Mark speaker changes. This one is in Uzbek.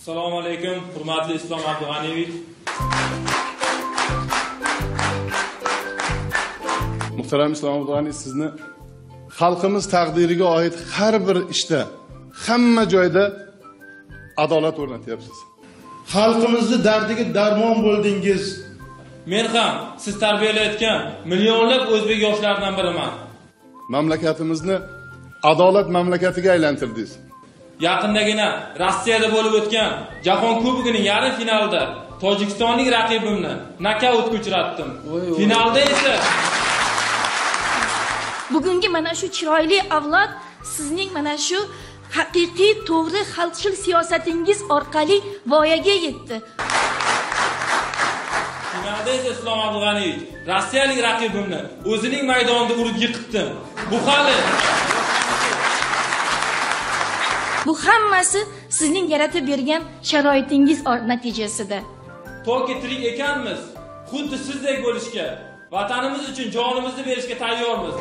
Speaker 1: Assalomu alaykum, hurmatli Islom Abdug'aniyevich.
Speaker 2: Muhtaram Islom Abdug'aniyevich, sizni xalqimiz taqdiriga oid har bir ishda, hamma joyda adolat o'rnatyapsiz.
Speaker 3: Xalqimizni dardiga darmon bo'ldingiz.
Speaker 1: Men ham siz tarbiyalayotgan millionlab o'zbek yoshlaridan biriman.
Speaker 2: Mamlakatimizni adolat mamlakatiga aylantirdingiz.
Speaker 1: Yaqindagina Rossiyada bo'lib o'tgan Jahon Kubogining yarim finalida tojikistonlik raqibimni nokautga uchratdim. Finalda esa
Speaker 4: bugungi mana shu chiroyli avlod sizning mana shu haqiqiy to'g'ri xalqchil siyosatingiz orqali voyaga yetdi.
Speaker 1: Finalda esa Islom Abdug'aniyevich rossiyalik raqibimni o'zining maydonida urib yiqitdim. Bu hali
Speaker 4: bu hammasi sizning yaratib bergan sharoitingiz natijasida.
Speaker 1: Toki tirik ekanmiz, xuddi sizdek bo'lishga, vatanimiz uchun jonimizni berishga tayyormiz.